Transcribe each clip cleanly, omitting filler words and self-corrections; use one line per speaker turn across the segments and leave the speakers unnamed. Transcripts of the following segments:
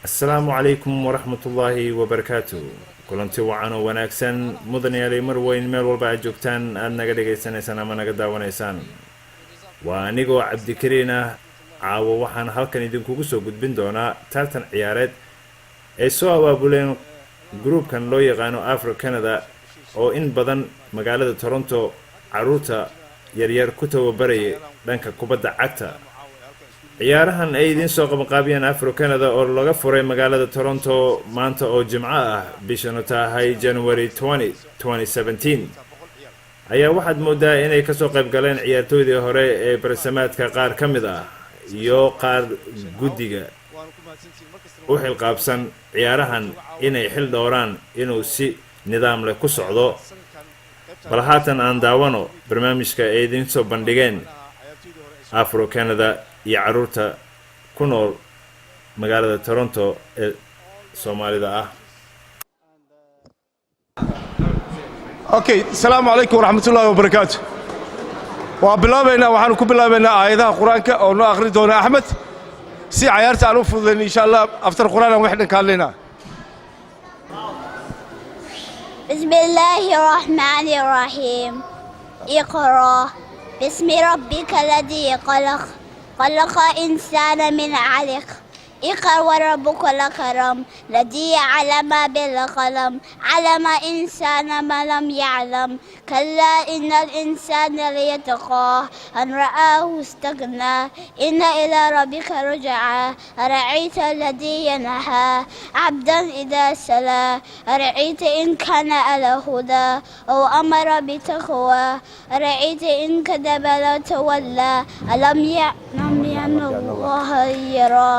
Asalaamu calaykum waraxmatullaahi wabarakaatu. Kulanti wacan oo wanaagsan, mudanayaalay, mar weyn, meel walba aad joogtaan, aada naga dhagaysanaysaan ama naga daawanaysaan. Waa anigoo Cabdikariin ah. Caawo waxaan halkan idinkugu soo gudbin doonaa tartan ciyaareed ay soo abaabuleen groupkan loo yaqaano Afro Canada, oo in badan magaalada Toronto caruurta yaryar ku tababarayay dhanka kubadda cagta. Ciyaarahan ay idiin soo qabanqaabiyeen Afro Canada oo laga furay magaalada Toronto maanta oo Jimco ah, bishanu tahay January 20 2017, ayaa waxaad moodaa inay kasoo qayb galeen ciyaartooydii hore ee barsamaadka qaar ka mid ah iyo qaar guddiga u xilqaabsan ciyaarahan inay xil dhowraan inuu si nidaam leh ku socdo. Bal haatan aan daawano barnaamijka ay idiin soo bandhigeen Afro Canada iyo caruurta ku nool magaalada Toronto ee Soomaalida ah.
Okay, asalaamu calaykum waraxmatullaahi wabarakaatu. Waa bilaabaynaa. Waxaanu ku bilaabaynaa aayadaha Qur-aanka oo noo akhri doona Axmed, si cayaarta aan u fududayn. Insha Allah, after Qur'aan aan wax dhan ka hadlaynaa.
بسم الله الرحمن الرحيم. اقرأ باسم ربك الذي خلق، خلق إنسان من علق. اقرأ وربك الأكرم الذي علم بالقلم، علم إنسان ما لم يعلم. كلا إن الإنسان ليطغى أن رآه استغنى. إن إلى ربك رجعى. أرأيت الذي ينهى عبدا إذا صلى؟ أرأيت إن كان على هدى أو أمر بتقوى؟ أرأيت إن كذب وتولى؟ ألم يعلم بأن الله يرى؟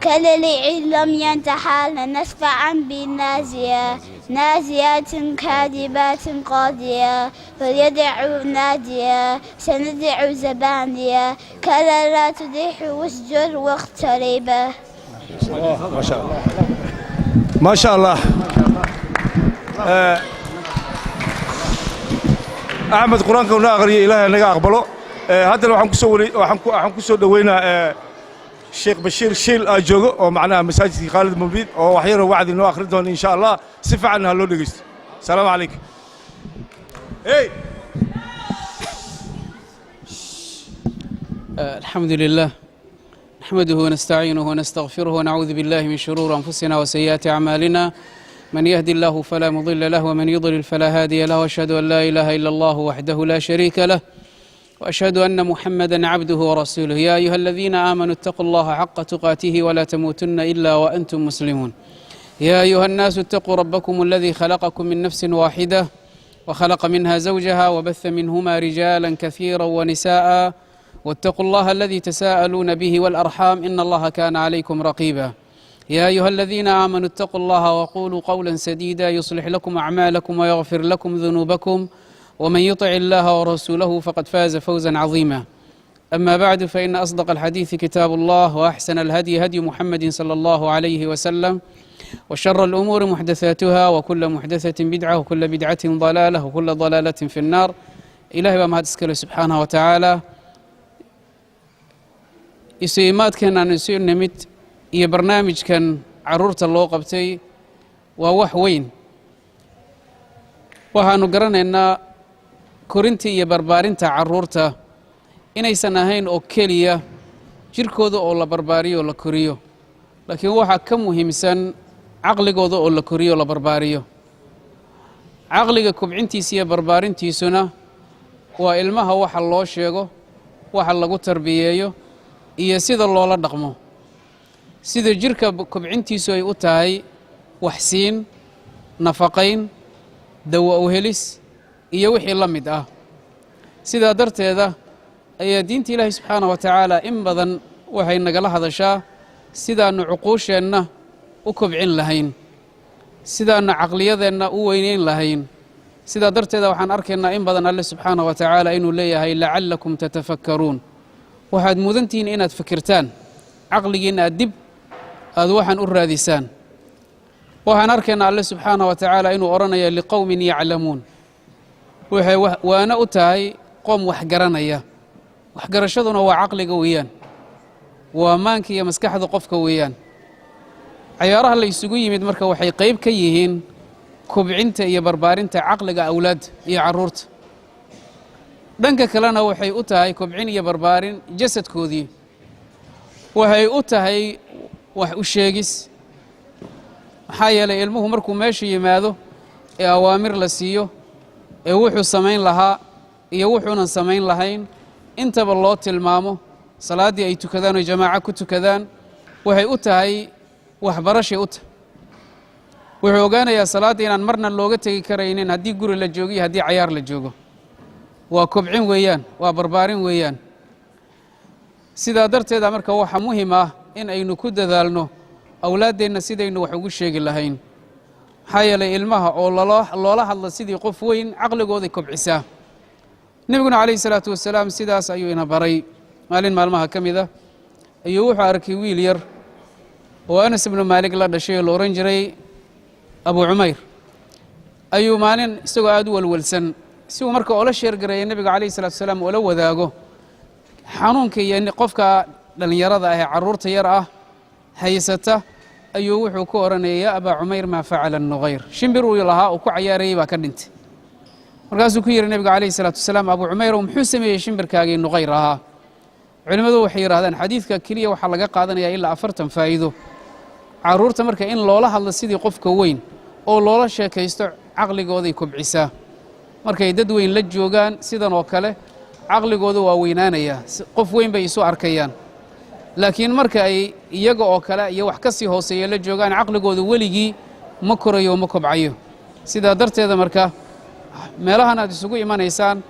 كلا لئن لم ينته لنسفعا بالناصية، ناصية كاذبة خاطئة. فليدع ناديه، سندع الزبانية. كلا لا تطعه واسجد واقترب.
ما شاء الله، ما شاء الله. Axmed Qur-aanka noo akhriyay, Ilaahay naga aqbalo. Haddana waxaan ku soo dhoweynaa Sheekh Bashiir Shiil aa joogo, oo macnaha masaajidkii Khaalid Mubiid, oo waxyaroo wacdi noo akhrin doona, insha Allah. Si fiicanna ha loo dhegeysto. Asalaamu calaykum. Hey.
الحمد لله، نحمده ونستعينه ونستغفره، ونعوذ بالله من شرور أنفسنا وسيئات أعمالنا. من يهدي الله فلا مضل له، ومن يضلل فلا هادي له، وأشهد أن لا إله إلا الله وحده لا شريك له، وأشهد أن محمدا عبده ورسوله. يا أيها الذين آمنوا اتقوا الله حق تقاته ولا تموتن إلا وأنتم مسلمون. يا أيها الناس اتقوا ربكم الذي خلقكم من نفس واحدة، وخلق منها زوجها، وبث منهما رجالا كثيرا ونساء، واتقوا الله الذي تساءلون به والأرحام، إن الله كان عليكم رقيبا. يا أيها الذين آمنوا اتقوا الله وقولوا قولا سديدا، يصلح لكم أعمالكم ويغفر لكم ذنوبكم، ومن يطع الله ورسوله فقد فاز فوزا عظيما. أما بعد، فإن أصدق الحديث كتاب الله، وأحسن الهدي هدي محمد صلى الله عليه وسلم، وشر الأمور محدثاتها، وكل محدثة بدعة، وكل بدعة ضلالة، وكل ضلالة في النار. Ilaahay baa mahad iska leh, subxaanahu wa tacaala. Isu imaadkan aan isu nimid iyo barnaamijkan carruurta loo qabtay waa wax weyn. Waxaanu garanaynaa korinta iyo barbaarinta carruurta inaysan ahayn oo keliya jirkooda oo la barbaariyo oo la koriyo, laakiin waxaa ka muhiimsan caqligooda oo la koriyo o la barbaariyo. Caqliga kobcintiisa iyo barbaarintiisuna waa ilmaha waxa loo sheego, waxa lagu tarbiyeeyo iyo sida loola dhaqmo. Sida jirka kobcintiisu ay u tahay waxsiin, nafaqayn, dawo u helis iyo wixii la mid ah, sidaa darteeda ayaa diinta Ilaahay subxaanah wa tacaala in badan waxay nagala hadashaa sidaannu cuquusheenna u kobcin lahayn, sidaannu caqliyadeenna u weynayn lahayn. Sidaa darteeda waxaan arkaynaa in badan Alle subxaanah wa tacaala inuu leeyahay: لعلكم تتفكرون, waxaad mudantihiin inaad fikirtaan, caqligiinna aad dib aad waxaan u raadisaan. Waxaan arkaynaa Alle subxaanah wa tacaala inuu odhanaya: لقوم يعلمون. Waxay waana u tahay qoom wax garanaya. Waxgarashaduna waa caqliga weeyaan, waa maanka iyo maskaxda qofka weeyaan. Cayaaraha la isugu yimid marka waxay qayb ka yihiin kobcinta iyo barbaarinta caqliga awlaadda iyo carruurta. Dhanka kalena waxay u tahay kobcin iyo barbaarin jasadkoodii, waxay u tahay wax u sheegis. Maxaa yeelay, ilmuhu markuu meesha yimaado ee awaamir la siiyo, ee wuxuu samayn lahaa iyo wuxuunan samayn lahayn intaba loo tilmaamo, salaaddii ay tukadaan oo jamaaco ku tukadaan, waxay u tahay waxbarashay u tahay. Wuxuu ogaanayaa salaadda inaan marna looga tegi karaynin, haddii guri la joogo iyo haddii cayaar la joogo. Waa kobcin weeyaan, waa barbaarin weeyaan. Sidaa darteeda marka waxaa muhim ah in aynu ku dadaalno awlaaddeenna sidaynu wax ugu sheegi lahayn. Maxaa yeelay, ilmaha oo loola hadla sidii qof weyn caqligooday kobcisaa. Nebiguna calayhi salaatu wasalaam sidaas ayuu ina baray. Maalin maalmaha ka mid ah ayuu wuxuu arkay wiil yar oo Anas ibnu Maalik la dhashay oo la odhan jiray Abu Cumayr. Ayuu maalin isagoo aad u walwalsan, si uu marka oola sheergareeya nebiga calayhi salatu wasalaam, oola wadaago xanuunka iyo qofka dhallinyarada ah ee carruurta yar ah haysata, ayuu wuxuu ku odhanayay: "يا أبا عمير، ما فعل النغير؟" Shimbir uu lahaa uu ku cayaarayey baa ka dhintay. Markaasuu ku yidhi nebiga calayhi salaatu wasalaam: "Abu Cumayr, muxuu sameeyey shimbirkaagii nuqayr ahaa?" Culimmadu waxay yidhahdaan xadiidka keliya waxaa laga qaadanayaa ilaa 40 faa'iido. Carruurta marka in loola hadlo sidii qofka weyn oo loola sheekaysto caqligooday kobcisaa. Markay dad weyn la joogaan sidan oo kale, caqligooda waa weynaanayaa, qof weyn bay isu arkayaan. Laakiin marka ay iyaga oo kale iyo wax ka sii hooseeya la joogaan, caqligooda weligii ma korayo oo ma kobcayo. Sidaa darteeda marka meelahan aad isugu imanaysaan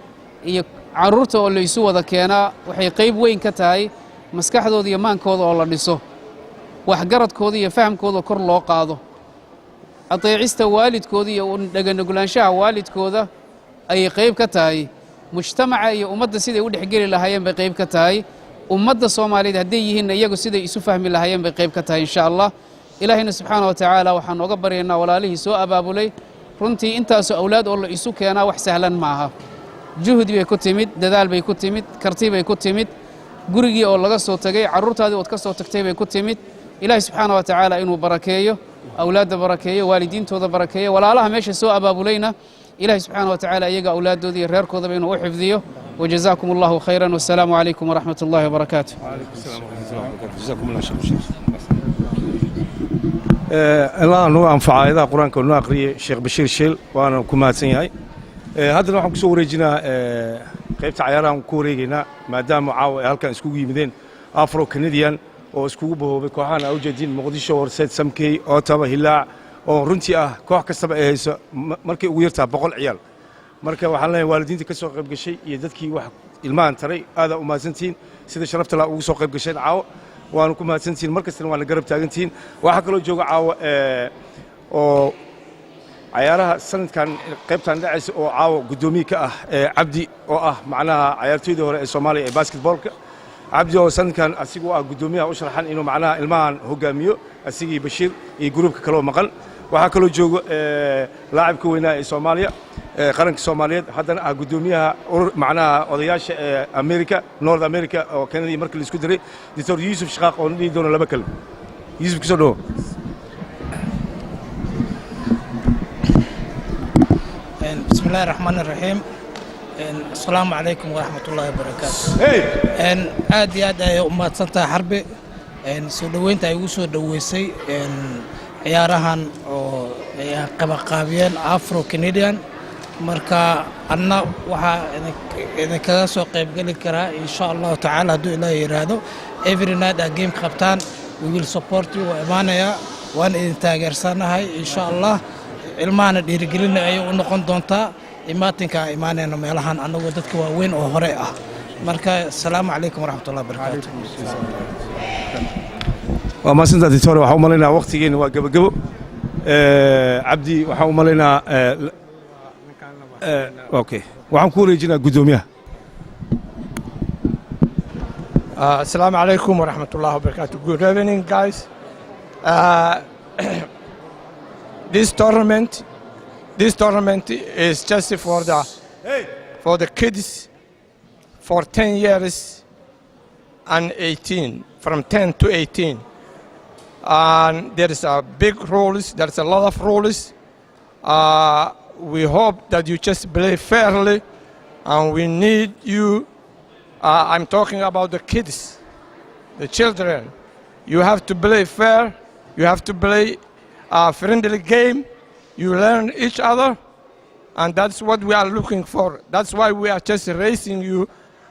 iyo carruurta oo la isu wada keenaa waxay qayb weyn ka tahay maskaxdooda iyo maankooda oo la dhiso, waxgaradkooda iyo fahamkooda kor loo qaado, adeecista waalidkooda iyo dhaganugulaanshaha waalidkooda ayay qayb ka tahay. Mujtamaca iyo ummadda siday u dhexgeli lahaayeen bay qayb ka tahay. Ummadda Soomaaliyeed hadday yihiinna, iyagu siday isu fahmi lahaayeen bay qayb ka tahay, insha Allah. Ilaahayna subxaana wa tacaala waxaan nooga baryaynaa walaalihii soo abaabulay. Runtii intaasoo awlaad oo la isu keenaa wax sahlan maaha. Juhdi bay ku timid, dadaal bay ku timid, karti bay ku timid, gurigii oo laga soo tegay, carruurtaadii ood ka soo tagtay bay ku timid. Ilaahay subxaana wa tacaala inuu barakeeyo awlaadda, barakeeyo waalidiintooda, barakeeyo walaalaha meesha soo abaabulayna. Ilahay subxaana wa tacaala iyaga awlaaddooda iyo reerkoodaba inuu u xifdiyo. وجزاكم الله خيرا، والسلام عليكم ورحمة الله وبركاته.
وعليكم السلام ورحمة الله وبركاته. جزاكم الله شيخ بشير. Allah nagu anfaca ayadaha Qur-aanka noo aqriyey Sheekh Bashiir Shiil, waana ku mahadsan yahay. Haddana waxaan kusoo wareejinaa qaybta cayaarahan ku wareegaynaa, maadaama caawa ay halkan iskugu yimideen Afro Canadian oo iskugu bahoobay kooxahan aa ujeediin: Muqdisho, Horseed, Samkey, Ottawa, Hilaac, oo runtii ah koox kastaba ay hayso markay ugu yartaa 100 ciyaal. Marka waxaan leeyahay waalidiinta ka soo qayb gashay iyo dadkii wax ilmahan taray, aadaa u mahadsantihiin sida sharafta laa ugu soo qayb gasheen caawa. Waanu ku mahadsantihiin, mar kastana waana garab taagantihiin. Waxaa kaloo jooga caawa oo cayaaraha sanadkan qaybtan dhacaysa oo caawa guddoomiye ka ah Cabdi, oo ah macnaha cayaartoydii hore ee Soomaaliya ee basketballka. Cabdi oo sanadkan asigu ah guddoomiyaha u sharxan inuu macnaha ilmahan hogaamiyo, asigii Bashiir iyo gruubka kaloo maqan. Waxaa kaloo joogo laacibka weynaa ee Soomaaliya, qaranka Soomaaliyeed, haddana ah guddoomiyaha urur macnaha odayaasha ee America, North America oo Canada iyo markii la isku diray, Doctor Yuusuf Shaqaaq, oo dhihi doono laba kelmo. Yuusuf, kusoo dhawo.
بسم الله الرحمن الرحيم. السلام عليكم ورحمة الله وبركاته. Aad iyo aad ayay u mahadsantahay Xarbi soo dhoweynta ay ugu soo dhoweysay ciyaarahan oo ay qabaqaabiyeen Afro Canadian. Marka anna waxaa idinkaga soo qaybgeli karaa, insha Allahu tacaala, hadduu Ilaah yidhaahdo, every night aa game qabtaan, we will support you. Waa imaanayaa, waan idin taageersanahay, insha Allah. Ilmahana dhiirigelina ayay u noqon doontaa imaatinka aan imaanayno meelahan, annagoo dadka waaweyn oo hore ah. Marka asalaamu calaykum waraxmatullahi wabarakaatu.
Waa mahadsantaa, doctor. Waxaan u malaynaa waqtigeena waa gebagebo. Cabdi, waxaan u malaynaa, okay, waxaan ku wareejinaa guddoomiyaha.
Assalamu alaikum wa rahmatullahi wa barakatuh. Good evening, guys. This tournament is just for the kids for 10 years and 18, from 10 to 18. And there is a big rules, there's a lot of rules. We hope that you just play fairly, and we need you. I'm talking about the kids, the children. You have to play fair. You have to play a friendly game. You learn each other, and that's what we are looking for. That's why we are just raising you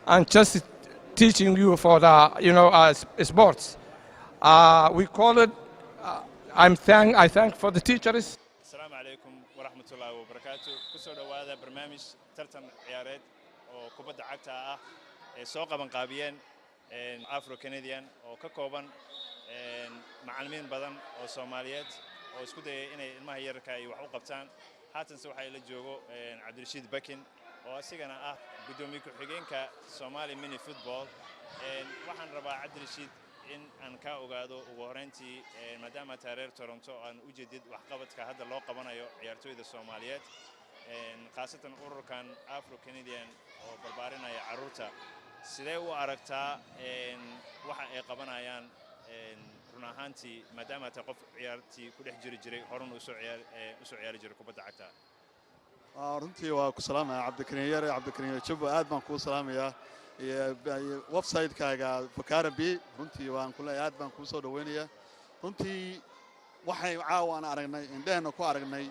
and just teaching you for the sports. We call it. I thank for the teachers.
Asalaamu calaykum waraxmatullaahi wabarakaatu. Kusoo dhowaada barnaamij tartan ciyaareed oo kubadda cagta ah ee soo qaban qaabiyeen Afro Canadian oo ka kooban macallimiin badan oo Soomaaliyeed oo isku dayay inay ilmaha yararka ay wax u qabtaan. Haatanse waxaa ila joogo Cabdirashiid Bakin oo asigana ah guddoomiye ku-xigeenka Somali Mini Football. Waxaan rabaa, Cabdirashiid, in aan kaa ogaado ugu horrayntii, maadaama tahay reer Toronto, aan u jeedid waxqabadka hadda loo qabanayo ciyaartooyda Soomaaliyeed, khaasatan ururkan Afro Canadian oo barbaarinaya carruurta. Sidee u aragtaa waxa ay qabanayaan run ahaantii, maadaama tahay qof ciyaartii ku dhex jiri jiray, horena usoo ciyaar usoo ciyaari jiray kubadda cagta?
Runtii waa ku salaamaya, Cabdikariin Yare, Cabdikariin Jubbo, aad baan kuu salaamayaa iyo website-kaaga Fakara B. Runtii waan ku leeyahay, aad baan kuu soo dhaweynayaa. Runtii waxay caawa aan aragnay, indheheenna ku aragnay,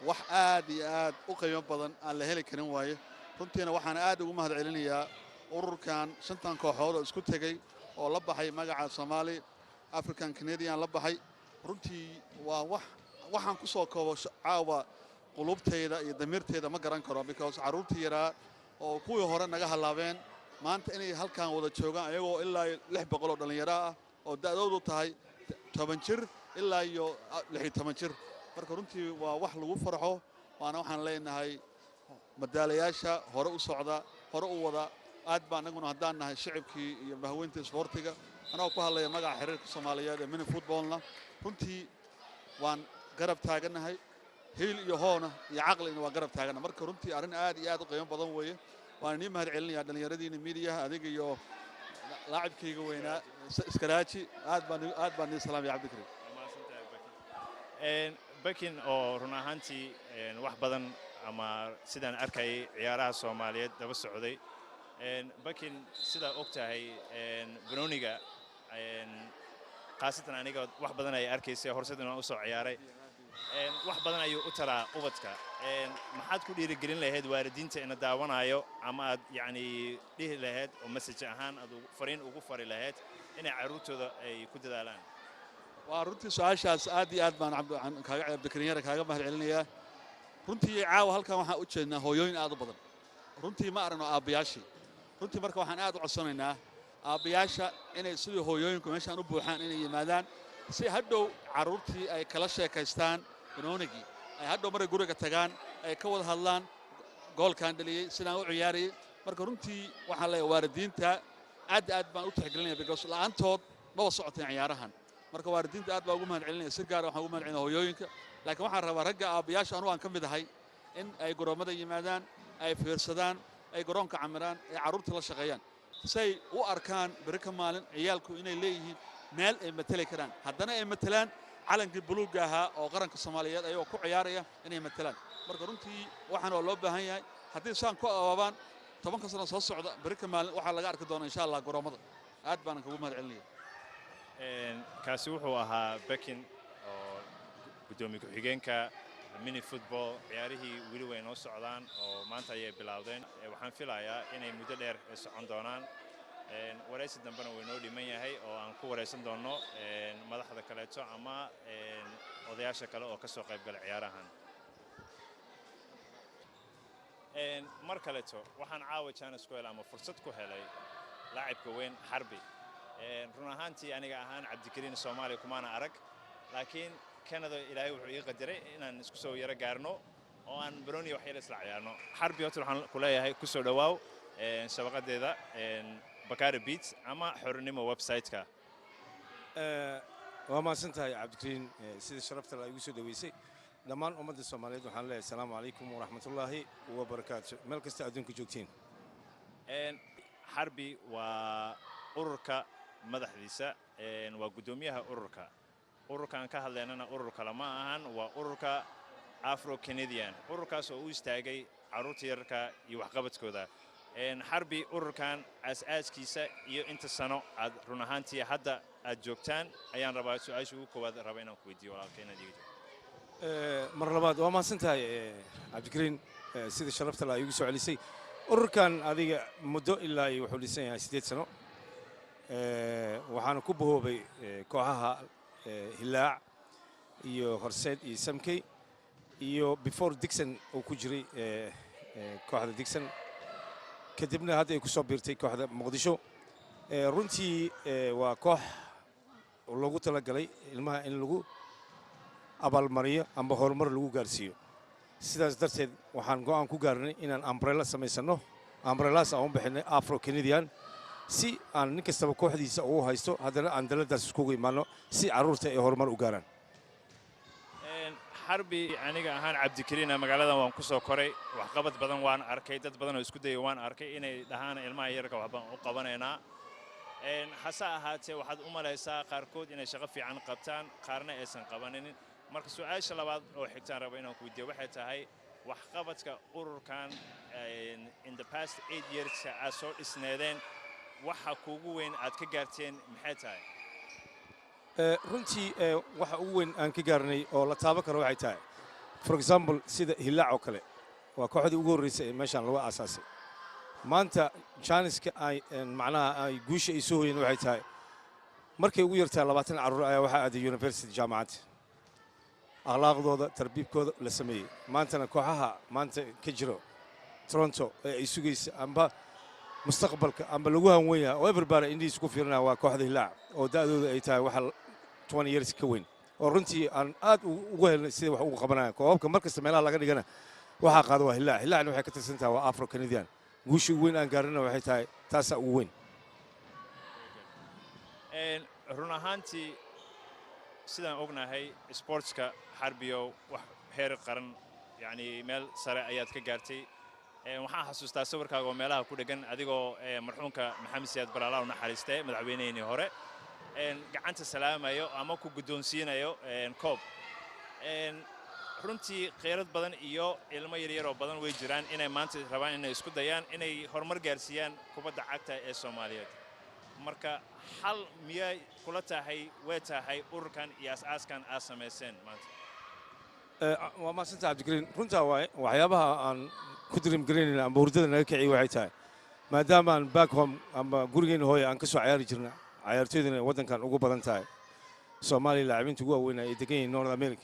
wax aad iyo aad u qiimo badan aan la heli karin waaye. Runtiina waxaan aad ugu mahad celinayaa ururkan shantan kooxood oo isku tegey oo la baxay magaca Somali African Canadian la baxay. Runtii waa wax waxaan ku soo koobo caawa qulubtayda iyo damiirtayda ma garan karo, because carruurtii yaraa oo kuwii hore naga hallaabeen maanta inay halkan wada joogaan, ayagoo ilaa 600 oo dhallinyaro ah oo da'doodu tahay 10 jir ilaa iyo 16 jir. Marka runtii waa wax lagu farxo, waana waxaan leenahay madaalayaasha hore u socda, hore u wada. Aad baa annaguna haddaan nahay shicibkii iyo bahweynta isboortiga, anagoo ku hadlaya magaca xiriirka Soomaaliyeed ee mini footballna, runtii waan garab taagannahay, hiil iyo hoona iyo caqlina waan garab taagannahay. Marka runtii arrin aad iyo aad u qiimo badan weeye. Waan inii mahad celinayaa dhallinyaradiina miidiyaha, adiga iyo laacibkayga weynaa Iskaraaji. Aad baan nii salaamaya, Cabdikariim.
Bakin oo run ahaantii wax badan ama sidaan arkayay ciyaaraha Soomaaliyeed daba socday. Bakin, sidaa og tahay banooniga, khaasatan aniga wax badan ay arkaysay horseed inaan usoo ciyaaray, wax badan ayuu u taraa ubadka. Maxaad ku dhiirigelin lahayd waalidiinta ina daawanayo, ama aad yacni dhihi lahayd oo message ahaan aad fariin ugu fari lahayd inay carruurtooda ay ku dadaalaan?
Waa runtii su-aashaas aad iyo aad baan kaaga, Cabdikariin Yare, kaaga mahad celinayaa. Runtii caawa halkan waxaan u jeednaa hooyooyin aad u badan. Runtii ma aragno aabbayaashii. Runtii marka waxaan aad u codsanaynaa aabbayaasha inay sidii hooyooyinku meeshaan u buuxaan inay yimaadaan, si hadhow carruurtii ay kala sheekaystaan banoonigii, ay hadhow markay guriga tagaan ay ka wada hadlaan goolkaan dhaliyey, sidaan u ciyaarayay. Marka runtii waxaan leeyahay waalidiinta aad aad baan u tixgelinaya, because la'aantood maba socoteen ciyaarahan. Marka waalidiinta aad baa ugu mahad celinaya, si gaara waxaan ugu mahad celinaya hooyooyinka. Laakiin waxaan rabaa ragga aabbayaasha, anugu aan ka mid ahay, in ay garoommada yimaadaan, ay fiirsadaan, ay garoonka camiraan, ay carruurta la shaqeeyaan, say u arkaan beri ka maalin ciyaalku inay leeyihiin meel ay mateli karaan, haddana ay matelaan calankii buluugga ahaa oo qaranka Soomaaliyeed ayagoo ku ciyaaraya inay matelaan. Marka runtii waxaan waa loo baahan yahay. Haddii saan ku abaabaan 10-ka sano soo socda, beri ka maalin waxaa laga arki doonaa, insha Allah, garoommada. Aad baanan kagu mahad celinaya.
Kaasi wuxuu ahaa Bekin oo guddoomiye ku-xigeenka mini football. Ciyaarihii weli way noo socdaan oo maanta ayay bilowdeen. Waxaan filayaa inay muddo dheer socon doonaan. Waraysi dambena way noo dhiman yahay oo aan ku waraysan doonno madaxda kaleeto ama odayaasha kale oo ka soo qayb gala ciyaarahan. Mar kaleeto waxaan caawa chance ku helay ama fursad ku helay laacibka weyn Xarbi. Run ahaantii aniga ahaan Cabdikariin Soomaaliya kumaana arag, laakiin Canada Ilaahay wuxuu ii qadaray inaan isku soo yaro gaarno oo aan baroni wax yar isla ciyaarno. Xarbi, horta waxaan ku leeyahay ku soo dhowaaw shabaqadeeda Bakari Beats ama Xornimo website-ka.
Waa mahadsan tahay, Cabdikariin, sida sharafta la igu soo dhoweysay. Dhammaan ummadda Soomaaliyeed waxaan leeyahay asalaamu calaykum waraxmatullaahi wabarakaatu, meel kasta adduunka joogtiin.
Xarbi waa ururka madaxdiisa, waa guddoomiyaha ururka. Ururkaan ka hadlaynana urur kale ma ahan, waa ururka Afro Canadian, ururkaas oo u istaagay carruurta yararka iyo waxqabadkooda. Xarbi, ururkan aas-aaskiisa iyo inta sano aad run ahaantii hadda aad joogtaan ayaan rabaa su-aasha ugu koowaad raba inaan ku weydiiyo, walaalka, inaad iiga jawaabto.
Mar labaad waa mahadsan tahay, Cabdikariin, sida sharafta la igu soo celisay. Ururkan adiga muddo ilaa iyo wuxuu dhisan yahay 8 sano. Waxaana ku bahoobay kooxaha Hilaac iyo Horseed iyo Samkey iyo before Dixon uu ku jiray kooxda Dixon, kadibna hadda ay ku soo biirtay kooxda Muqdisho. Runtii waa koox loogu talagalay ilmaha in lagu abaalmariyo amba horumar lagu gaarsiiyo. Sidaas darteed waxaan go'aan ku gaarnay inaan umbrella samaysanno, umbrellas aan u bixinay Afro Canadian, si aan nin kastaba kooxdiisa ugu haysto, haddana aan daladaas iskugu imaanno si carruurta ay horumar u gaaraan.
Xarbi, aniga ahaan Cabdikariina magaaladan waan ku soo koray, waxqabad badan waan arkay, dad badan oo isku dayay waan arkay inay dhahaan ilmaha yararka waxbaan u qabanaynaa. Hase ahaatee waxaad u malaysaa qaarkood inay shaqo fiican qabtaan, qaarna aysan qabaninin. Marka su-aasha labaad oo xigtaan raba inaan ku weydiiyo waxay tahay waxqabadka ururkan in the past 8 years aad soo dhisneedeen, waxa kuugu weyn aad ka gaarteen maxay tahay?
Runtii waxa ugu weyn aan ka gaarnay oo la taaban karo waxay tahay, for example, sida Hilaac oo kale, waa kooxdii ugu horreysay ee meeshaan lagu aasaasay. Maanta jaaniska ay macnaha ay guusha ay soo hoyeen waxay tahay markay ugu yartaa 20 carruur ayaa waxaa aaday university, jaamacadda, akhlaaqdooda, tarbiibkooda la sameeyey. Maantana kooxaha maanta ka jiro Toronto ee ay sugaysa amba mustaqbalka amba lagu hanwen yahay oo everybody indhihiisa ku fiirinaya waa kooxda Hilaac oo da'dooda ay tahay waxa 20 years ka weyn, oo runtii aan aad ugu helnay siday wax ugu qabanayaan. Koobabka mar kasta meelaha laga dhigana waxaa qaada waa Hilaac. Hilaacna waxay ka tirsan tahay waa Afro Canadian. Guusha ugu weyn aan gaarina waxay tahay taasaa ugu weyn.
Run ahaantii sidaan ognahay sportska, Xarbiyow, wax heer qaran, yacni meel sare ayaad ka gaartay. Waxaan xasuustaa sawirkaaga oo meelaha ku dheggan adigoo marxuumka Maxamed Siyaad Barre, Allah u naxariistee, madaxweyneheennii hore, gacanta salaamayo ama ku guddoonsiinayo koob. Runtii khayrad badan iyo ilmo yaryar oo badan way jiraan inay maanta rabaan inay isku dayaan inay horumar gaarsiiyaan kubadda cagta ee Soomaaliyeed. Marka xal miyay kula tahay way tahay ururkan iyo as-aaskan aad samayseen maanta?
Waa mahadsanta, Cabdikariin. Runtaa waaye, waxyaabaha aan ku dream garaynayna amba hurdada naga kiciy waxay tahay maadaama aan back home amba gurigeena hooya aan ka soo cayaari jirna, cayaartooydana waddankan ugu badan tahay Soomaaliya, laacibiinta ugu waaweyn ay degan yihiin North America,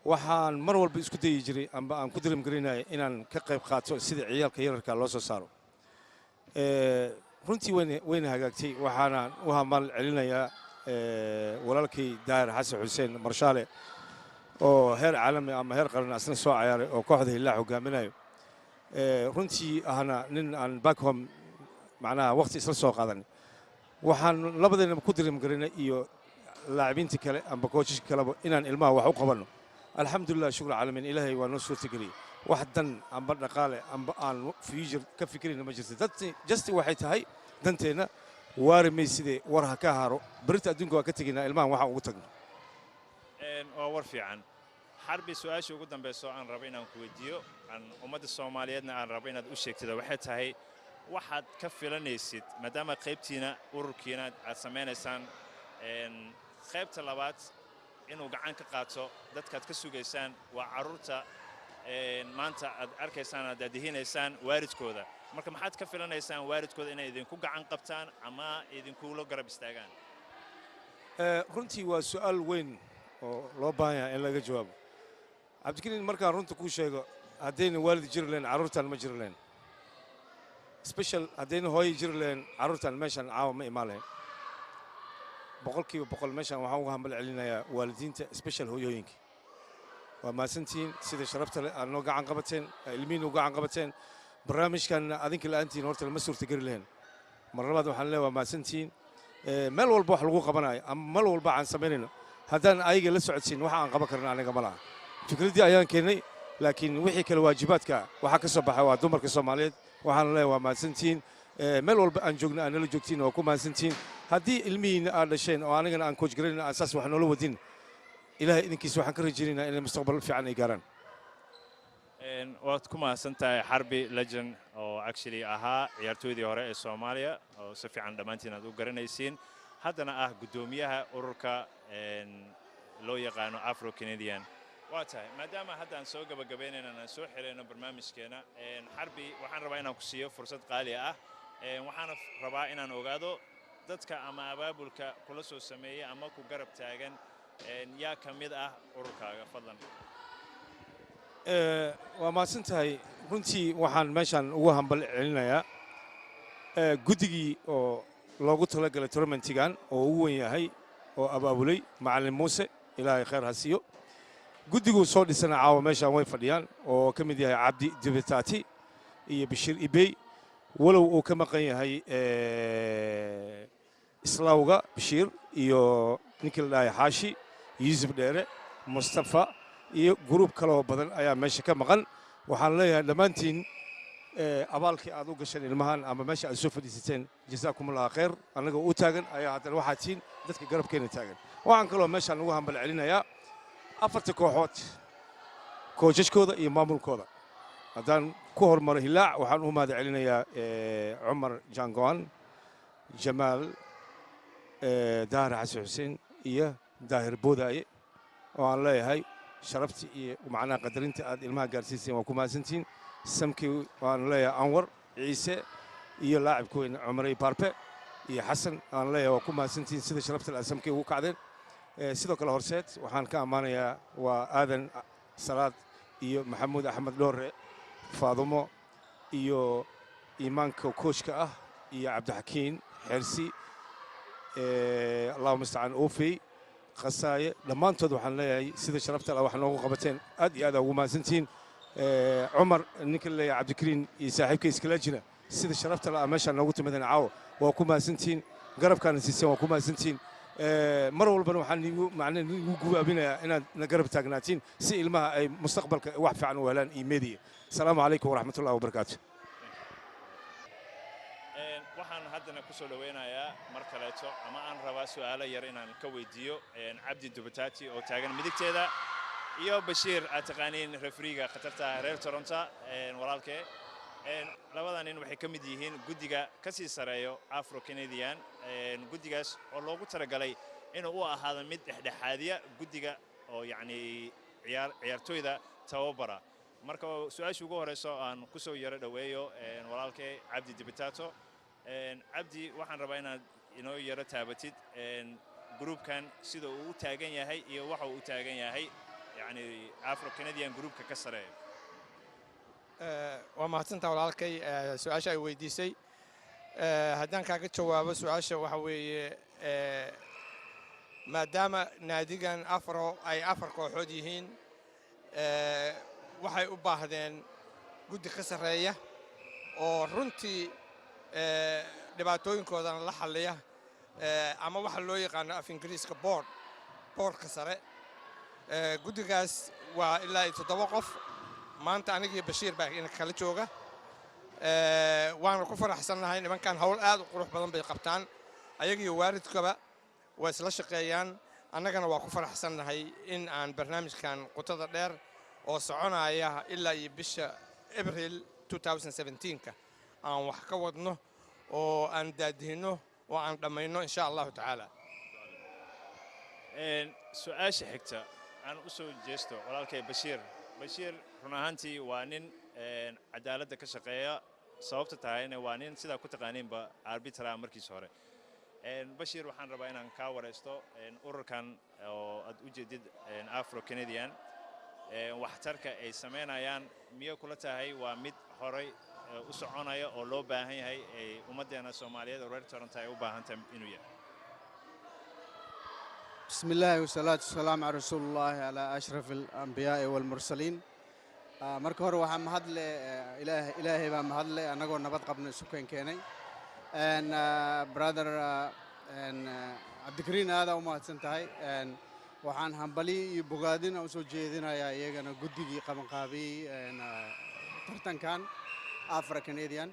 waxaan mar walba isku dayi jiray amba aan ku dream garaynaya inaan ka qayb qaato sida ciyaalka yararka loo soo saaro. Runtii wayna hagaagtay. Waxaana u hamaal celinayaa walaalkay Daahir Xasan Xuseen Marshaale oo heer caalami ama heer qaran asna soo cayaaray oo kooxda Hilaac hogaaminayo. Runtii ahna nin aan back home macnaha waqti isla soo qaadan. Waxaan labadeennaba ku dream garaynay iyo laacibiinta kale amba coachashka kaleba inaan ilmaha wax u qabanno. Alxamdulilah, shukr caalamiin, Ilaahay waa noo suurtageliyey. Wax dan amba dhaqaale amba aan future ka fikirayna ma jirto. Just waxay tahay danteenna waari maysidee, war ha ka haro berita, adduunka waa ka tegaynaa, ilmahan waxaan ugu tagno.
Waa war fiican, Xarbi. Su-aasha ugu dambayso aan rabo inaan ku weydiiyo, aan ummadda Soomaaliyeedna aan rabo inaad u sheegtida, waxay tahay waxaad ka filanaysid maadaama qaybtiina ururkiina aad samaynaysaan qaybta labaad inuu gacan ka qaato, dadkaad ka sugaysaan waa carruurta maanta aad arkaysaan, aad daadihinaysaan waalidkooda. Marka maxaad ka filanaysaan waalidkooda inay idinku gacan qabtaan ama idinkula garab istaagaan?
Runtii waa su'aal weyn oo loo baahan yahay in laga jawaabo, Cabdikariin. Markaan runta kuu sheego, haddayna waalid jiri lahayn carruurtaan ma jiri lahayn, special haddayna hooyo jiri lahayn carruurtaan meeshaan caawa ma imaan lahayn. 100% meeshaan waxaan uga hambal celinayaa waalidiinta, special hooyooyinka. Waa mahadsantihiin sida sharafta leh aad noo gacan qabateen, ilmihiina u gacan qabateen. Barnaamijkan adinka la'aantihiin horta lama suurtageli lahayn. Mar labaad waxaan leeyahay waa mahadsantihiin. Meel walba wax lagu qabanayo ama meel walba aan samaynayno, haddaan ayaga la socodsiin waxa aan qaban karna aniga ma laha. Fikraddii ayaan keennay, laakiin wixii kale waajibaadka waxaa ka soo baxay waa dumarka Soomaaliyeed. Waxaan leeyahay waa mahadsantihiin. Meel walba aan joogno aan nala joogtiin, waa ku mahadsantihiin. Haddii ilmihiina aad dhasheen oo anigana aan coach garayna, aan saas wax noola wadin, Ilaahay idinkiisa waxaan ka rajaynaynaa inay mustaqbal fiican ay gaaraan.
Waad ku mahadsan tahay, Xarbi Legend, oo actually ahaa ciyaartooydii hore ee Soomaaliya oo si fiican dhammaantiin aad u garanaysiin, haddana ah guddoomiyaha ururka loo yaqaano Afro Canadian. Waa tahay, maadaama hadda aan soo gabagabaynayno, aan soo xirayno barnaamijkeena, Xarbi, waxaan rabaa inaan ku siiyo fursad qaali ah. Waxaana rabaa inaan ogaado dadka ama abaabulka kula soo sameeyey ama ku garab taagan, yaa ka mid ah ururkaaga, fadlan.
Waa mahadsan tahay. Runtii waxaan meeshaan ugu hambal celinayaa guddigii oo loogu talagalay tournamentigan oo ugu weyn yahay oo abaabulay Macallin Muuse, Ilaahay khayr ha siiyo. Guddiguu soo dhisana caawa meeshaan way fadhiyaan, oo ka mid yahay Cabdi Dibitaati iyo Bashiir Ibey, walow uu ka maqan yahay Islaawga Bashiir iyo ninkii la dhahay Xaashi Yuusuf Dheere, Mustafa iyo group kaleoo badan ayaa meesha ka maqan. Waxaan leeyahay dhammaantiin, abaalkii aad u gasheen ilmahan ama meesha aad soo fadhiisateen, jasaakum Allah khayr. Annagoo u taagan ayaa haddana waxaa tihiin dadka garabkeena taagan. Waxaan kaloo meeshaan ugu hambal celinayaa afarta kooxood, coachashkooda iyo maamulkooda. Haddaan ku hormaro Hilaac, waxaan u mahad celinayaa Cumar Jangoan, Jamaal Daahir, Xasan Xuseen iyo Daahir Boodaaye, oo aan leeyahay sharafta iyo macnaha qadarinta aad ilmaha gaarsiiseen waa ku mahadsantihiin. Samkii waan leeyahay Anwar Ciise iyo laacibka weyn Cumarey Barbe iyo Xasan aan leeyahay waa ku mahadsantihiin sida sharafta aad samkii ugu kacdeen. Sidoo kale Horseed waxaan ka ammaanayaa waa Aadan Salaad iyo Maxamuud Axmed Dhoore, Faadumo iyo iimaanka coachka ah iyo Cabdixakiin Xersi, Allahu mustacaan, Oofey Khasaaye. Dhammaantood waxaan leeyahay sida sharafta lah wax noogu qabateen aad iyo aad ugu mahadsantihiin. Cumar, ninka la leeyahay Cabdikariin iyo saaxiibka iskalajina, sida sharafta lah meeshaan noogu timaadeen caawa waa ku mahadsantihiin. Garabkaana siiseen waa ku mahadsantihiin. Mar walbana waxaan nigu macnaa nigu gubaabinayaa inaad na garab taagnaatiin si ilmaha ay mustaqbalka wax fiican u helaan iyo media. Asalaamu calaykum waraxmatullahi wabarakaatu.
Waxaan haddana ku soo dhoweynayaa mar kaleeto ama aan rabaa su'aalo yar inaan ka weydiiyo Cabdi Dubataati oo taagan midigteeda iyo Bashiir, aad taqaaniin, refereega khatarta reer Toronto, walaalkee. Labada nin waxay ka mid yihiin guddiga ka sii sareeyo Afro Canadian, guddigaas oo loogu talagalay inuu u ahaado mid dhexdhexaadiya guddiga oo yacni ciyaartoyda tababara. Marka su-aasha ugu horeyso aan ku soo yaro dhoweeyo walaalkee Cabdi Dibitato. Cabdi, waxaan rabaa inaad inoo yaro taabatid groupkan sida uu u taagan yahay iyo waxa uu u taagan yahay, yacni Afro Canadian groupka ka sareeya.
Waa mahadsantaa, walaalkay. Su-aasha ay weydiisay haddaan kaaga jawaabo, su-aasha waxa weeye, maadaama naadigan Afro ay afar kooxood yihiin, waxay u baahdeen guddi ka sarreeya oo runtii dhibaatooyinkoodana la xalliya, ama waxa loo yaqaano af Ingiriiska board, boardka sare. Guddigaas waa ilaa iyo toddoba qof. Maanta anigii Bashiir baa ina kala jooga, waana ku faraxsannahay. Nimankan hawl aad u qurux badan bay qabtaan, ayagiyo waalidkaba waa isla shaqeeyaan. Annagana waa ku faraxsannahay in aan barnaamijkan qutada dheer oo soconaya ilaa iyo bisha Abril 2017ka aan wax ka wadno oo aan daadihinno oo aan dhammayno, insha Allahu tacaala.
Su-aasha xigta aan u soo jeesto walaalkay Bashiir. Bashiir run ahaantii waa nin cadaaladda ka shaqeeya, sababta tahayna waa nin sidaa ku taqaaniinba arbitra markiisa hore. Bashiir, waxaan rabaa inaan kaa waraysto ururkan oo aad u jeedid Afro Canadian, waxtarka ay samaynayaan miyay kula tahay waa mid horay u soconaya oo loo baahan yahay, ay ummaddeena Soomaaliyeed oo reer Toronto ay u baahan tahay inuu yahay?
بسم الله والصلاة والسلام على رسول الله، على أشرف الأنبياء والمرسلين. Marka hore waxaa mahadle Ilaah, Ilaahay baa mahadle annagoo nabad qabna isu keenay. Brother Cabdikariin, aadaa u mahadsan tahay. Waxaan hambali iyo bogaadin u soo jeedinayaa iyagana guddigii qabanqaabiyey tartankan Afro Canadian.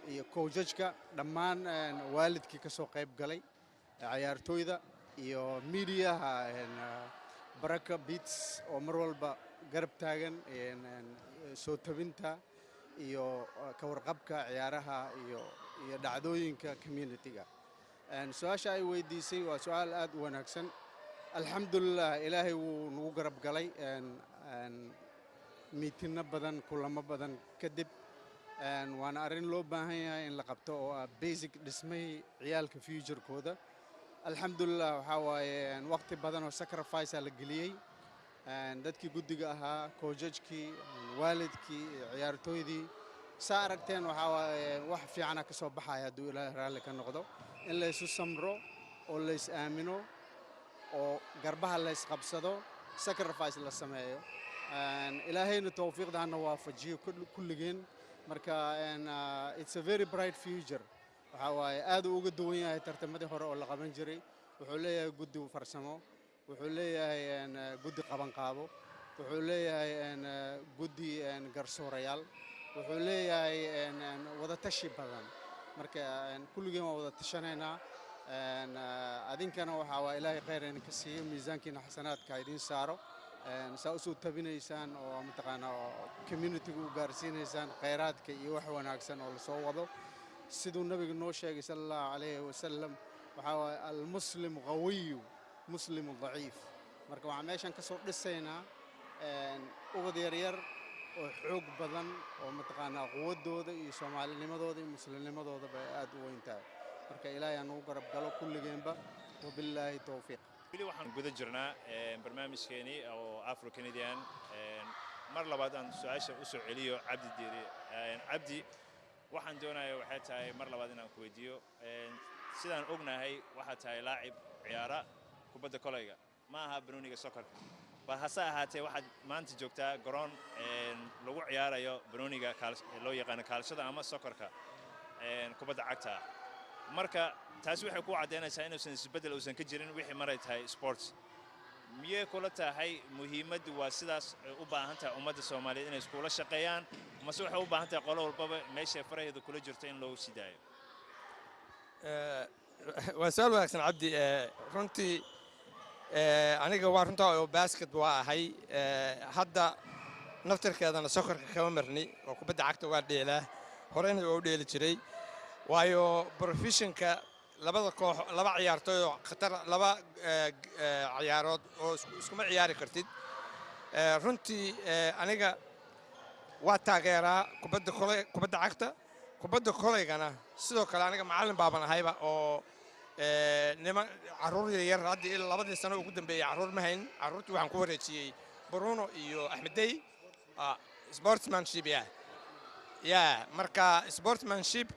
iyo coachajka, dhammaan waalidkii ka soo qayb galay, cayaartooyda iyo miidiyaha Baraka Beats oo mar walba garab taagan soo tabinta iyo ka warqabka ciyaaraha iyo dhacdooyinka community-ga. Su-aasha ay weydiisay waa su-aal aad u wanaagsan. Alxamdulilah, Ilaahay wuu nagu garab galay. Miitinno badan, kulamo badan kadib, waana arrin loo baahan yahay in la qabto oo ah basic dhismihii ciyaalka future-kooda. Alxamdulilah, waxaa waaye waqti badan oo sacrifice la geliyey, dadkii guddiga ahaa, coachajkii, waalidkii, ciyaartooydii. Saa aragteen, waxaa waaye wax fiicana ka soo baxaya hadduu Ilaahay raalli ka noqdo, in la isu samro oo la is aamino oo garbaha la isqabsado, sacrifice la sameeyo, Ilaahayna towfiiqda hana waafajiyo kulligeen. Marka it's a very bright future. Waxaa waaye aad uu uga duwan yahay tartamadii hore oo la qaban jiray. Wuxuu leeyahay guddi farsamo, wuxuu leeyahay guddi qabanqaabo, wuxuu leeyahay guddi garsoorayaal, wuxuu leeyahay wadatashi badan. Marka kulligeen waa wada tashanaynaa. Adinkana waxaa waa Ilaahay khayr idinka siiyo, miisaankiina xasanaadka idiin saaro, saa usoo tabinaysaan oo mataqaanaa community-ga u gaarsiinaysaan khayraadka iyo wax wanaagsan oo lasoo wado. Siduu Nabiga noo sheegay, sala Allahu calayhi wasalam, waxaa waaye almuslim qawiyu muslimu daciif. Marka waxaan meeshan ka soo dhisaynaa ubad yaryar oo xoog badan oo mataqaanaa quwaddooda iyo Soomaalinimadooda iyo muslimnimadoodaba ay aad u weyn tahay. Marka Ilaahay aan ugu garab galo kulligeenba. Wabillaahi towfiiq.
Weli waxaan guda jirnaa barnaamijkeenii oo Afro Canadian. Mar labaad aan su-aasha u soo celiyo Cabdi Diiri. Cabdi, waxaan doonaya waxay tahay mar labaad inaan ku weydiiyo, sidaan ognahay waxaad tahay laacib ciyaara kubadda kolayga, ma aha banooniga soccerka bal, hase ahaatee waxaad maanta joogtaa garoon lagu ciyaarayo banooniga loo yaqaano kaalshada ama soccerka, kubadda cagta ah. Marka taasi waxay ku caddaynaysaa inuusan isbeddel uusan ka jirin wixii maray tahay sports. Miyay kula tahay muhiimaddu waa sidaas u baahan tahay ummadda Soomaaliyeed inay iskula shaqeeyaan, mase waxay u baahan tahay qolo walbaba meeshay faraheeda kula jirto in loogu sii daayo?
Waa su-aal wanaagsan, Cabdi. Runtii aniga waa runtaa oo basket waa ahay, hadda naftirkeedana soccerka kama marni oo kubadda cagta waa dheelaa, horeyna waa u dheeli jiray, waayo professionka labada koox, laba ciyaartooy oo khatar, laba ciyaarood oo iskuma ciyaari kartid. Runtii aniga waa taageeraa kubadda koley, kubadda cagta, kubadda kolaygana sidoo kale. Aniga macallin baaban ahayba oo niman carruur yaryar hadda ilaa 2dii sano ugu dambeeyey carruur ma hayn. Carruurtii waxaan ku wareejiyey Bruno iyo Axmed. Sportsmanship ya marka sportsmanship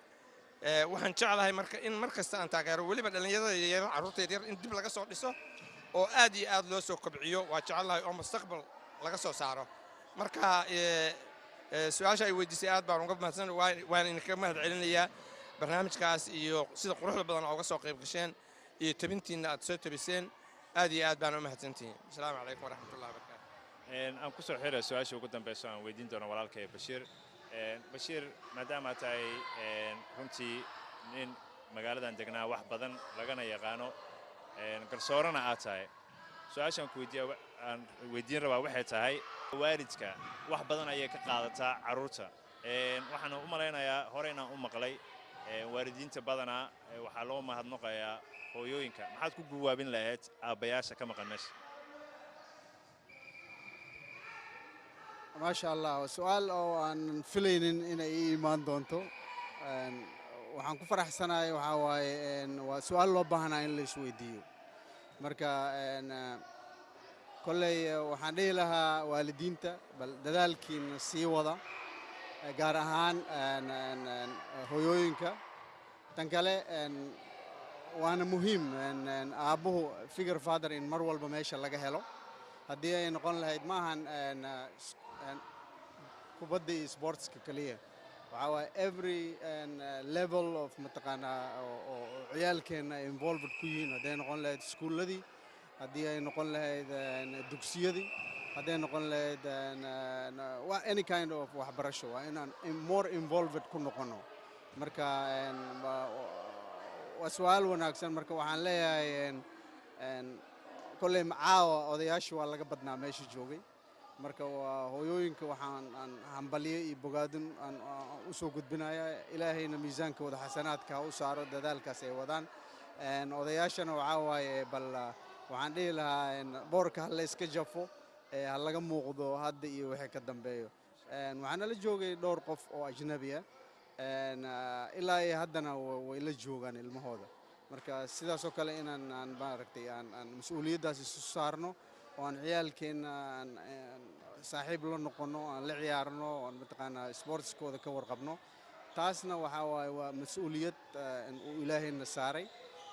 waxaan jeclahay marka in mar kasta aan taageero weliba dhallinyarada yaryar, carruurta yaryar in dib laga soo dhiso oo aad iyo aad loo soo kobciyo waa jecelahay, oo mustaqbal laga soo saaro. Marka su-aasha ay weydiisay aad baan uga mahadsan, waan idinkaga mahad celinayaa barnaamijkaas iyo sida quruxda badan ooga soo qayb gasheen iyo tabintiinna aad soo tabiseen. Aad iyo aad baan u mahadsantihiin. Asalaamu calaykum waraxmatullahi wabarakaatu.
Aan kusoo xira su-aasha ugu dambeyso aan weydiin doono walaalkay Bashiir. Bashiir, maadaama tahay runtii nin magaaladan degnaa wax badan lagana yaqaano, garsoorana aad tahay, su-aashaan ku weydiiya aan weydiin rabaa waxay tahay, waalidka wax badan ayay ka qaadataa carruurta. Waxaan u malaynayaa horeyna u maqlay waalidiinta badanaa waxaa loo mahadnaqayaa hooyooyinka. Maxaad ku guwaabin lahayd aabbayaasha ka maqan meesha?
Maasha Allah, waa su-aal oo aanan filaynin inay ii imaan doonto. Waxaan ku faraxsanahay waxaa waaye waa su-aal loo baahnaa in la isweydiiyo. Marka kolley waxaan dhihi lahaa waalidiinta, bal dadaalkiina sii wada, gaar ahaan hooyooyinka. Tan kale waana muhiim aabbuhu, figure father, in mar walba meesha laga helo haddii ay noqon lahayd. Ma ahan kubadda iyo sportska keliya, waxaa waaye every level of mataqaanaa oo ciyaalkeenna ay involved ku yihiin, hadday noqon lahayd iskuulladii, haddii ay noqon lahayd dugsiyadii, hadday noqon lahayd waa any kind of waxbarasho, waa inaan more involved ku noqono. Marka waa su-aal wanaagsan. Marka waxaan leeyahay, kolley caawa odayaashu waa laga badnaa meesha joogay. Marka waa hooyooyinka waxaan aan hambalyo iyo bogaadin aan u soo gudbinaya. Ilaahayna miisaankooda xasanaadka ha u saaro dadaalkaas ay wadaan. Odayaashana waxaa waaye, bal waxaan dhihi lahaa, boorka ha la iska jafo, ha laga muuqdo hadda iyo wixii ka dambeeyo. Waxaana la joogay dhowr qof oo ajnabi ah, ilaa iyo haddana way la joogaan ilmahooda. Marka sidaas oo kale inaan aan maaragtay aan mas-uuliyaddaas isu saarno oo aan ciyaalkeenna aan saaxiib la noqono, aan la ciyaarno, oo aan mataqaanaa sportskooda ka warqabno. Taasna waxaa waaye waa mas-uuliyad uu Ilaahayna saaray.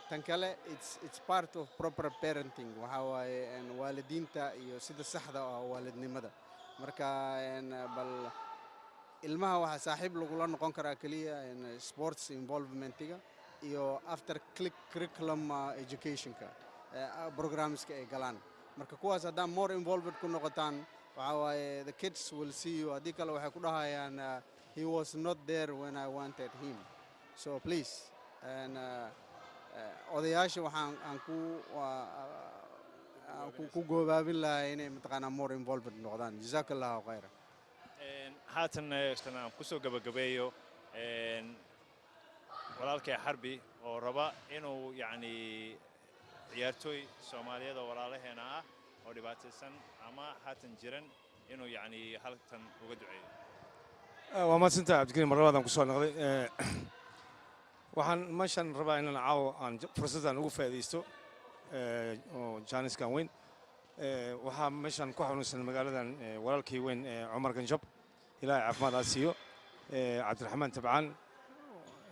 Tan kale, it's part of proper parenting. Waxaa waaye waalidiinta iyo sida saxda ah waalidnimada. Marka bal ilmaha waxaa saaxiib lagula noqon karaa keliya sports involvementiga iyo after click curriculum educationka programska ay galaan. Marka kuwaas haddaan more involved ku noqotaan, waxaa waaye the kids will see you. Haddii kale waxay ku dhahayaan, "He was not there when I wanted him." So please, and odayaasha waxaan aan ku goobaabin lahaa inay mataqaanaa more involved noqdaan. Jazaaka Allahu khayra.
Haatan aan kusoo gabagabeeyo walaalkay Xarbi oo raba inuu yacni ciyaartooy Soomaaliyeed oo walaalaheena ah oo dhibaataysan ama haatan jiran inuu yacni halkan uga duceeyo.
Waa mahadsantahay, Cabdikariim. Mar labaadaan kusoo noqday. Waxaan meeshan rabaa inaan caawo aan fursaddan ugu faa'iidaysto oo jaaniskan weyn. Waxaa meeshan ku xanuunsan magaaladan walaalkii weyn, Cumar Ganjab. Ilaahay caafimaad ha siiyo. Cabdiraxmaan Tabcaan,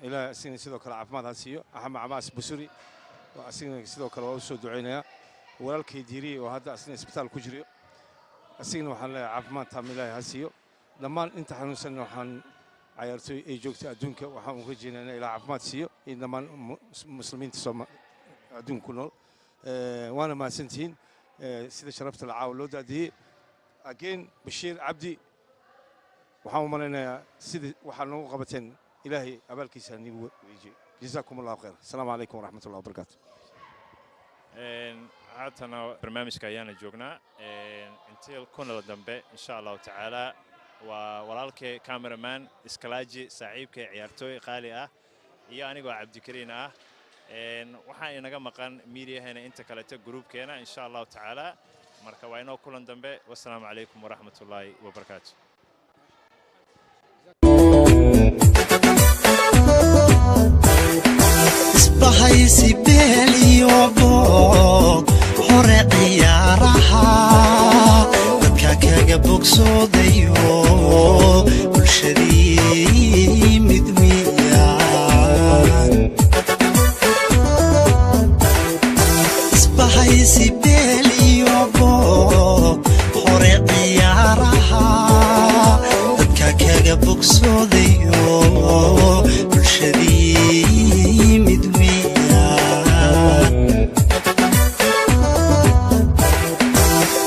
Ilaahay asigna sidoo kale caafimaad ha siiyo. Axmed Cabaas Busuri asigna sidoo kale waa u soo ducaynayaa. Walaalkay Diiriye oo hadda asna isbitaal ku jirayo, asigna waxaan leeyahay caafimaad taam Ilaahay ha siiyo. Dhammaan inta xanuunsan waxaan cayaartooy ay joogta adduunka waxaan uga jeednaa in Ilaah caafimaad siiyo iyo dhammaan muslimiinta Sooma adduunka ku nool. Waana mahadsantihiin sida sharafta la caawa loo daadiyey. Again, Bashiir Cabdi, waxaan u malaynayaa sidii waxaa noogu qabateen Ilaahay abaalkiisa nigu wareejiyo. Jazaakum Allahu khayr. Asalaamu calaykum waraxmat ullah wabarakaatu.
Haatana barnaamijka ayaana joognaa intii kunala dambe, insha Allahu tacaala. Waa walaalkay cameraman Iskalaaji, saaxiibkay ciyaartooy qaali ah, iyo anigoo Cabdikariin ah. Waxaa inaga maqan miidiyaheena inta kaleta, gruubkeena, insha Allahu tacaala. Marka waa inoo kulan dambe. Wasalaamu calaykum waraxmat ullaahi wabarakaatu.
Isbahaysi beel iyo boog hore ciyaaraha dadka kaga bogsoodayo bulshadii mid miyaan. Isbahaysi beel iyo boog hore ciyaaraha dadka kaga bogsoodayo bulshadii mid miyaan.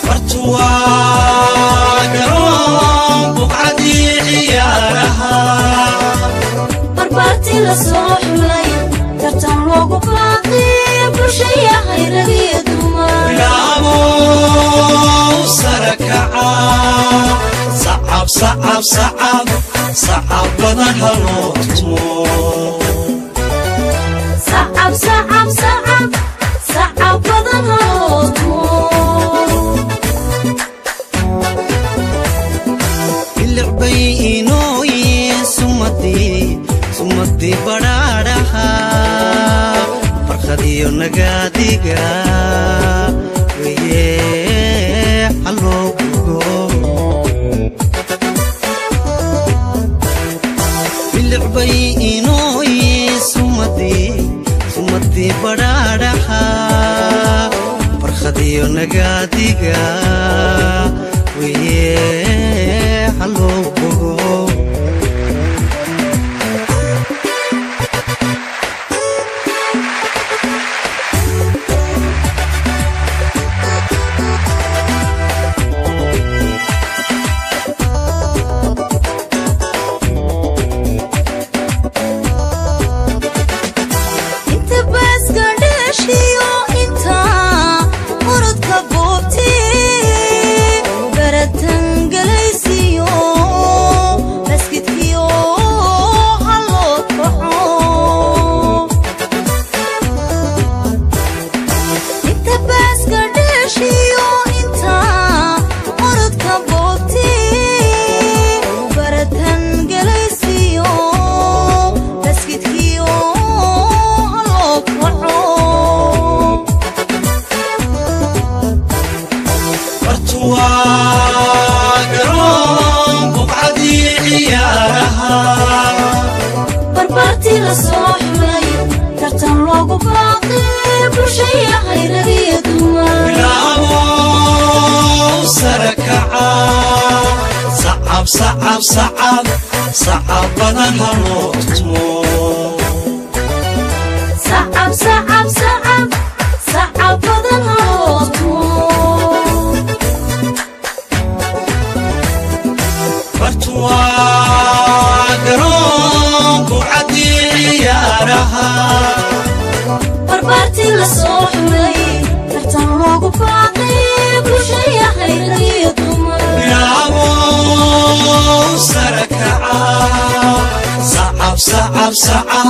Bartuwaa garoon buqcadii ciyaaraha.
Barbaartii la soo xulay, tartan loogu baaqi bulshayahay rag iyo dumar.
Bilaabo sare kaca, sacab sacab sacab sacab badan ha loo tumo.
Sacab sacab sacab sacab badan ha loo tumo.
Bilicbay inooye sumadii sumadii badhaadhaha farkhadiyo nagaadiga weye haloo bogo. Bilicbay inooye sumadii sumadii badhaadhaha farkhadiyo nagaadiga weye haloo bogo. Bartuwaa garoon buqcadii ciyaaraha.
Barbaartii la soo xulay, tartan loogu baaqay bulshayahay rag iyo dumar.
Bilaabow sare kaca, sacab sacab sacab sacab badan ha loo tumo.
Sacab sacab sacab sacab badan ha loo tumo.
Bartuwaa garoon buqcadii ciyaaraha.
Barbaartii la soo xulay, tartan loogu baaqay bulshayahay rag iyo dumar.
Bilaabow sare kaca, sacab sacab sacab